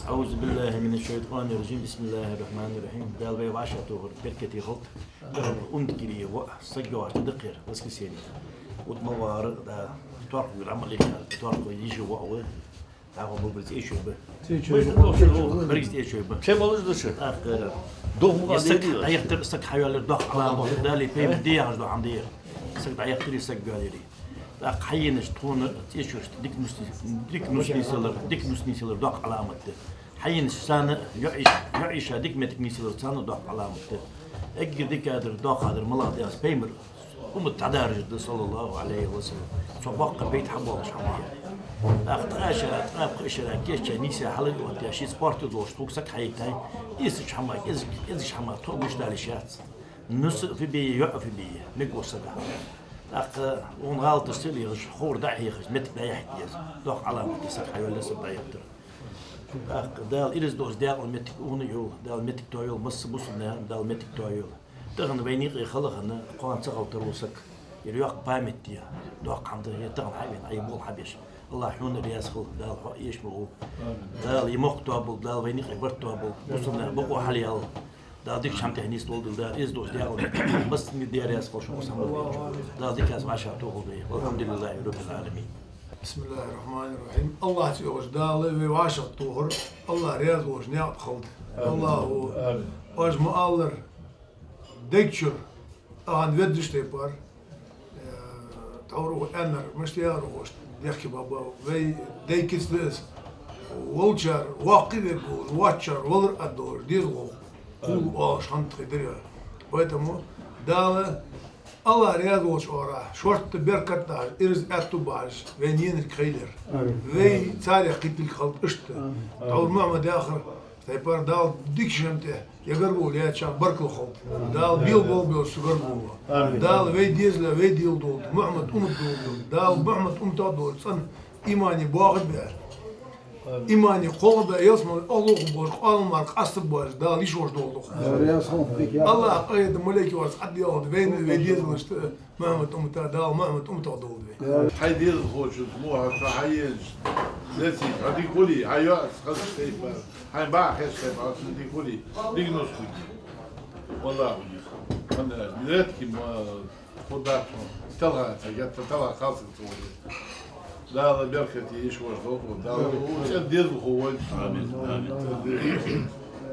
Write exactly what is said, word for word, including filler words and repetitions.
أعوذ بالله من الشيطان الرجيم. بسم الله الرحمن الرحيم. Дала вай вӀашагӀтохар беркате хилда. Умткири ва саггаваш дакхер воскресенье. Вот ма вара, да, торхо грамма лихар, торхо йижи ва ва. ТӀаккха бубрис эшой ба. Эшой ба. Бубрис эшой ба. Чем олуш да ше? ТӀаккха дохма я саг дедира. ДӀаяхтар саг хьайоаллар доккха Ӏаламат. Дала пайхамар дехаш дохьан дехар. Саг дӀаяхтари саг галери. ТӀаккха хьаенаш тхона эшошта дика нус ни-, дика нус нийсалар, дика нус нийсалар доккха Ӏаламат да. Хьаенаш царна йоӀ-йиш-, йоӀ-йиша дика меттиг нийсалар царна доккха Ӏаламат да. Эггара дикадар, доккхадар малагӀа да аьлча, пайхамар уммат дӀадаржар да, саллаллахӀу Ӏалайхи ва саллам. Цо боккха пайда хьабоалаш хӀама я. ТӀаккха ткъаь шера, ткъаь пхи шера кийча нийсса хьалъайоалаш, ший спорт долаш тхога саг хьайийттай, ийсача хӀамах, кӀезиг-, кӀезигача хӀамах тхо гуш далаш яц. Нус а фу бе, йоӀ а фу бе, мегаш сага. ТӀаккха укхун гӀалаташ ца лехаш, ховр дӀа а хьехаш, меттиг дӀаяхьийта деза. Доккха Ӏаламат да саг хьайоаллар, саг дӀаяхьийтар. ТӀаккха Дала ираз долаш даькъала меттиг укхунна а йойла, Дала меттиг тоайойла масса бусалба наьха, Дала меттиг тоайойла. Тахан вайна юкъе хала хинна, кхоана ца хилар ва саг. Ер йоккха память я, доккха хӀама да, ер тахан хьавена, Ӏа ер болх хьабеш. АллахӀ хьона а раьза хилва, Дала хьо а эшам болба. Дала ер мохк тоаболба, Дала вайна юкъе барт тоаболба. Бусалба наьха бокъо хьалъяьлла. Дала дикача хӀама тӀа нийсдолда, Дала ираз долаш даькъала меттиг. Массане а Даьла раьза хилва шоана, Ӏа сам болба. Дала дикаца вӀашагӀтохалда вай. والحمد لله رب العالمين. بسم الله الرحمن الرحيم. АллахӀ цӀи йоахаш, Дала вай вӀашагӀтохар, АллахӀ раьза волча наькъа тӀа хилда. АллахӀа оаш ма аллара, дег чура, ахьан веддаш тайпара, э, тхьовра укхо аьннар, мишта яхар укхо, дехке баба, вай дай кица да из. Волчар воккхий верг волаш, воацачар валар а долаш, дезал гӀулакх кхувла оалаш хӀама тхе дира. Поэтому Дала АллахӀ раьза волча оагӀорахьа шортта беркат дахьаш, ираз аьттув бахьаш, вайна енарг хийла ер. Амин. Вай царех кхетилг хилда иштта. Амин. Тхьовра Мухьаммада яхар тайпара, Дала дикача хӀама тӀа эггара болча баркал хилда. Дала белгал болча цу гаргало. Амин. Дала вай дезала, вай дела долда, Мухьаммада уммат долда. Дала Мухьаммада умматах долча цӀен имане боахаргба. Имане кхоллабе, ялсмале охлух бош, къоаламара къастаргбоацаш, Дала йиш йолаш долда. АллахӀа къахетам, малейкаш варца Ӏадъялда вайна, вай дезалашта, Мухьаммада уммата, Дала Мухьаммада умматах долда вай. Хьай дезалхочунца мо хьо хьаенаш, леций, хьа дика хулий, хьа йоӀаца хазаш тайпара, хьайна бахьа хезаш тайпара, хьа дика хулий, дика нус хулий. ВаллахӀи, хӀана, редкий ма, Худа цо талха ца гетта, талха кхалсаг ца вале. Дала беркате йиш йолаш долда, Дала цӀен дезалхо войла. Амин, амин.